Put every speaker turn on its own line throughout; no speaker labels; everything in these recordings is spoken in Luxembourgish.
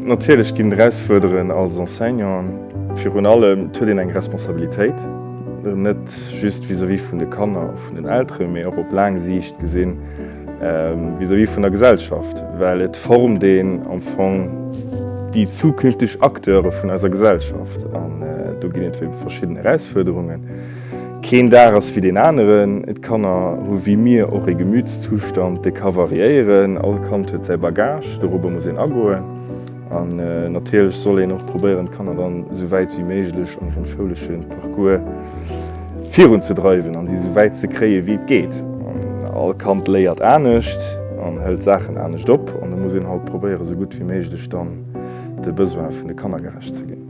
Natierlech ginn d'Erausfuerderen als Enseignant virun allem, et huet een eng Responsabilitéit, net just vis-à-vis vun de Kanner a vun den Elteren, mee och op laang Siicht gesinn vis-à-vis vun der Gesellschaft, well et formt een am Fong déi zukünfteg Acteure vun eiser Gesellschaft an do ginn et ebe verschidden Erausfuerderungen. Keen Dag ass wéi deen aneren. D'Kanner hu wéi mir och ee Gemütszustand, dee ka variéieren. All Kand huet säi Bagage, dorobber muss een agoen. An natierlech soll een och probéieren, d'Kanner dann esou wäit wéi méiglech an hirem schoulesche Parcours virunzedreiwen an si esou wäit ze kréien, wéi et geet. An all Kand léiert anescht an hëlt Saachen anescht op an do muss een halt probéieren, esou gutt wéi méiglech dann de Besoin vun de Kanner gerecht ze ginn.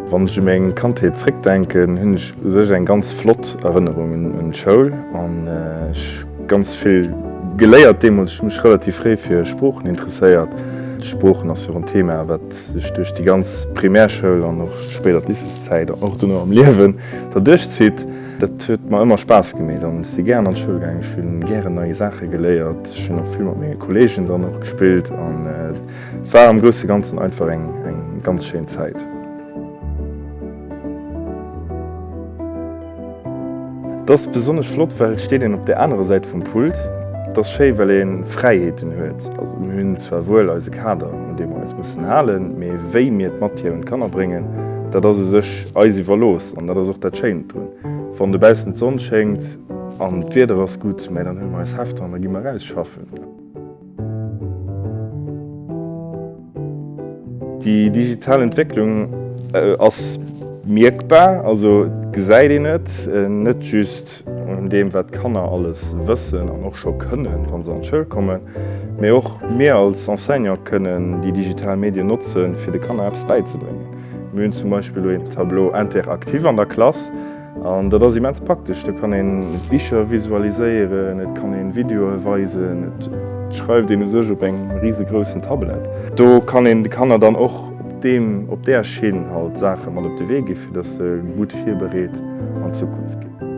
Wann ech u meng Kandheet zréckdenken, hunn ech u sech eng ganz flott Erënnerung un d'Schoul an ech hu ganz vill geléiert deemools. Ech hu mech relativ fréi fir Sproochen interesséiert. Sproochen ass jo och en Thema, wat sech duerch déi ganz Primärschoul an och spéider d'Lycéeszäit an och dono am Liewen da duerchzitt. Dat huet mer ëmmer Spaass gemeet an ech si gären an d'Schoul gaangen. Ech hu gären nei Saache geléiert. Ech hunn och vill mat menge Kolleegen dann och gespillt an War am grousse Ganzen einfach eng ganz schéin Zäit. Et ass besonnesch flott, well et steet een op der anerer Säit vum Pult. Et ass schéi, well ee Fräiheeten huet. Also mir hunn zwar wuel eise Kader, un dee mer eis mussen halen, mee wéi mir d'Matière un d'Kanner bréngen, dat ass u sech eis iwwerlooss an dat ass och dat Schéint drun. Wann dobaussen d'Sonn schéngt an d'Wieder ass gutt, mä dann huele mer eis Hefter an da gi mer eraus schaffen. Déi digital Entwécklung ass mierkbar, also et gesäit een et, net just un deem wat d'Kanner alles wëssen an och scho kënnen, wa se an d'Schoul kommen, mee och mir als Enseignant kënnen déi digital Medien notzen, fir de Kanner eppes bäizebréngen. Mir hunn zum Beispill elo een Tableau interactif an der Klass, An dat ass immens praktesch, do kann een Bicher visualiséieren, et kann een Videoe weisen, et schreift een u sech op engem risegroussen Tablet. Do kann een de Kanner dann och op deem, op där Schinn halt Saache mat op de Wee gi fir dass se gutt virbereet an d'Zukunft ginn.